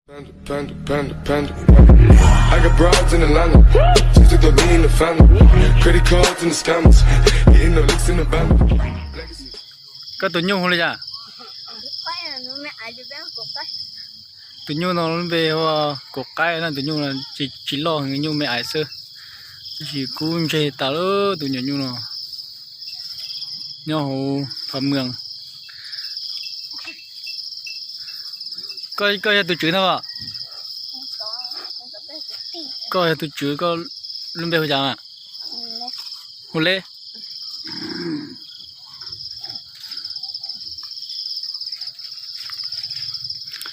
Panda, panda, panda, panda. I got broads in Atlanta. Just took the lean, the family. Credit cards and the scammers. Hitting the licks in the van. Koj tus nyuj hu li cas? Tus nyuj no lub npe hu Kaum Qaib no, tus nyuj no tsis, tsis loj, nyuj me ais xwb. Tab sis kub ntseg tas lawm tus nyuam nyuj no. Nyob hauv Phav Mwees. Koj, koj yog tus tswv no los? Koj yog tus tswv, koj lub npe hu cas? Hu Leb.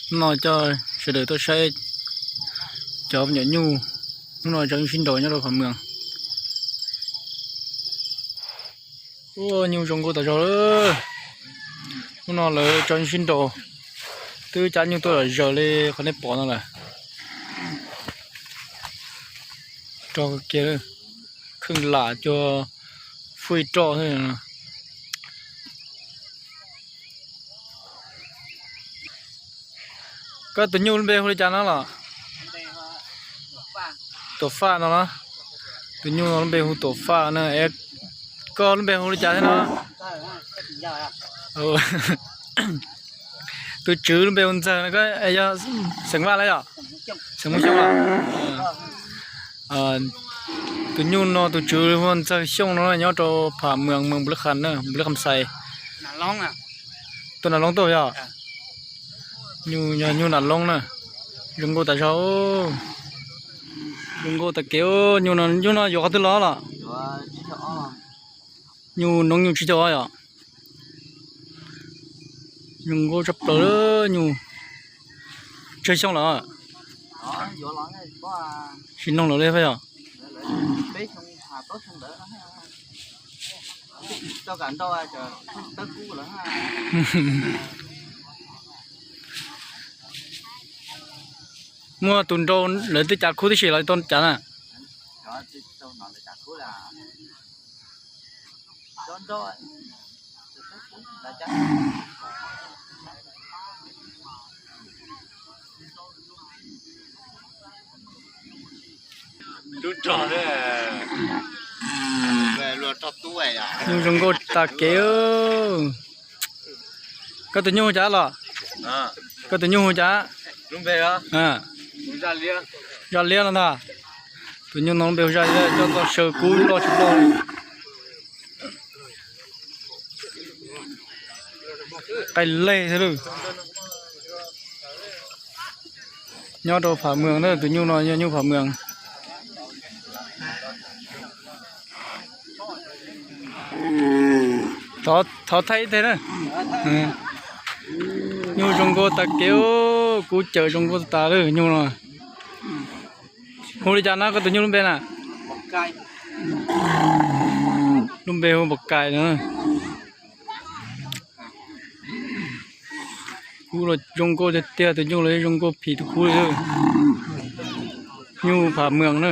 Hnub no coj sawv daws tuaj saib cov nyuam nyuj. Hnub no tseem sib nraus nyob rau Phav Mwees. Ua nyuj zoo nkauj tas zog lawm. Hnub no lawv tseem sib nraus, twb cab nyuj tuaj zom zaws li qhov nej pom no lawm. Rog kiag, kheej lam cuag fuj roj xwb. Koj tus nyuj lub npe hu li cas no los? Tuam Faj no los? Tus nyuj no lub npe hu Tuam Faj na. Koj lub npe hu li cas thiab no? Tus tswv lub npe hu Ntxawg no, koj yog xeem Vaj los yom? Xeem Hmoob Xyooj los? Tus nyuj no tus tswv hu Ntxawg Xyooj no, nyob rau Pham Mees, Mees Npus Lab Kham na, Npus Lab Kham Xais. Tuaj Nam Loob tuaj yog? Nyuj, nyuj Nam Loob na. Zoo nkauj tas zog, zoo nkauj tag kev. Nyuj no, nyuj no yuav qhov twg los los? Nyuj noob nyuj tsib caug ob yom. Zoo nkauj tshaj plaws nyuj. Tsawg xyoo lawm? Tsis noog lawv li yog? Muaj tus nrau lawv twb cav khub tib si los tau cav na? Zoo nkauj tag kev. Koj tus nyuj hu cas los? Koj tus nyuj hu cas? Zaj Liab no ntag. Tus nyuj no lub npe hu Zaj Liab, coj txoj saw kub loj tsis loj li. Qaij leg thiab lawm. Nyob rau Pham Mees na, tus nyuj no yog nyuj Pham Mees. Thov thaij ib teg na. Nyuj zoo nkauj tag kev, kub cawm zoo nkauj tas lawm nyuj no. Hu li cas no koj tus nyuj lub npe na? Lub npe hu Npam Kais no. Kub los zoo nkauj tiag tiag, tus nyuj los zoo nkauj phim tus kub li. Nyuj Pham Mees na.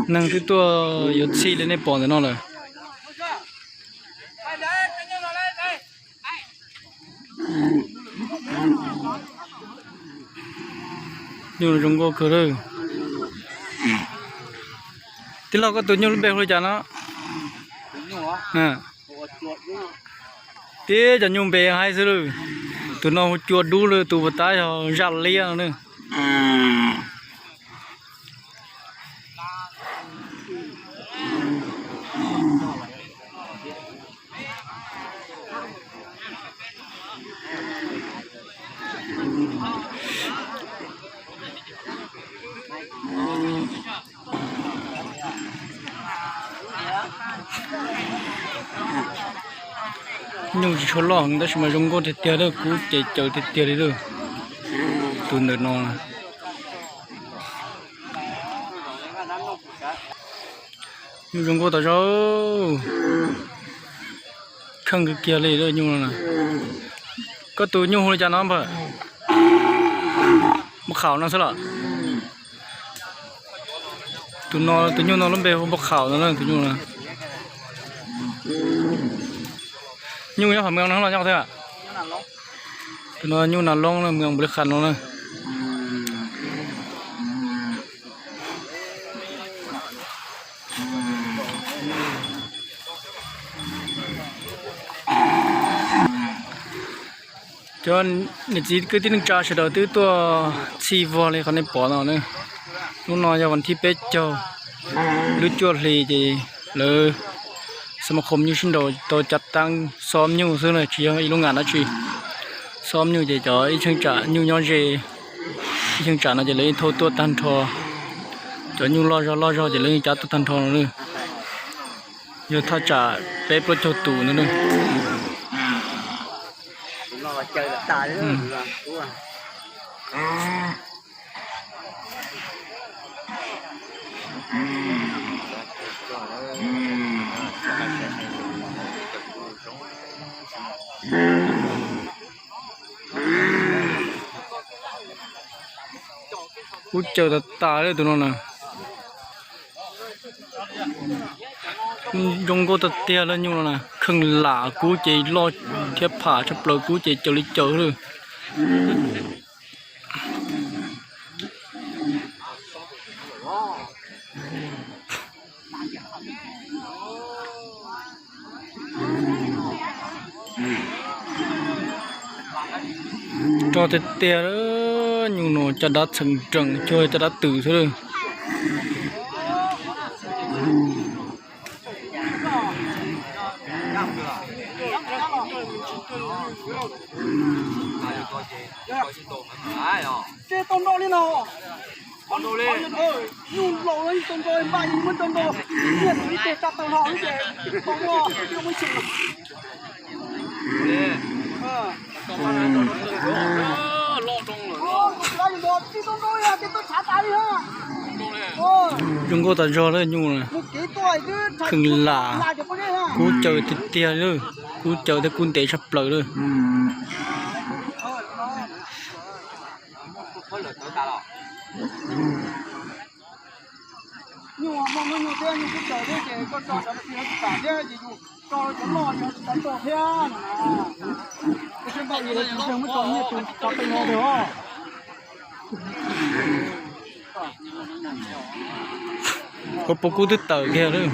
Neeg twb tuaj yuav txhij li nej pom ntawm no lawm. Nyuj zoo nkauj kawg lawm. Tij laug, koj tus nyuj lub npe hu li cas no? Tib cov nyuj npe haib xwb lawm. Tus no hu Cua Dub lawm, tus puas tab yog Zaj Liab no na. Nyuj tsis tshua loj heev tab sis mas zoo nkauj tiag tiag, kub ces cawv tiag tiag li lawm. Tus ntawm no nyuj zoo nkauj tas zog, kheej kiag kiag li nyuj no. Koj tus nyuj hu li cas no npawg? Npauj Qhaum no xwb los? Tus no, tus nyuj no lub npe hu Npauj Qhaum no, tus nyuj no. Nyuj nyob qhov mwm no los nyob qhov twg? Tus no nyuj nas loob na, mwm Npus Lis Khas no na. Cov niam txiv kwv tij neej tsa sawv daws twb tuaj txhij vog li qhov nej pom no na. Hnub no yog vas thib peb caug lub cuaj hli ces lawv xab ma khom nyuj sib nraus tau cav teeb xob nyuj xwb na, tsis yog ib lub ngam dab tsi. Xob nyuj ces cov ib cheeb tsam nyuj nyob ze, ib cheeb tsam no ces lawv yeej thauj tuaj tag nrho. Cov nyuj loj zog loj zog ces lawv yeej cav tuaj tag nrho no na. Yog thaj tsam peb plaub caug tus no na. Kub caws tas tas li tus no na. Zoo nkauj tiag tiag li nyuj no na, kheej lam kub ces loj thiab pham tshaj plaws, kub ces caws li caws li. Rog tiag tiag, nyuj no caj dab txheem nrees cuag caj dab twm xwb lawm. Ces tau nrau li no. Nyuj laus tau nrau, npaj yeej muab tau nrau. Niaj tus ib teg tsa taw no ces tau ua, muab xyem. Zoo nkauj tas zog lawm nyuj na. Kheej lam, kub caws tiag tiag li, kub caws thiab kub ntev tshaj plaws lawm. Koj pom kub twb tawm kiag lawm.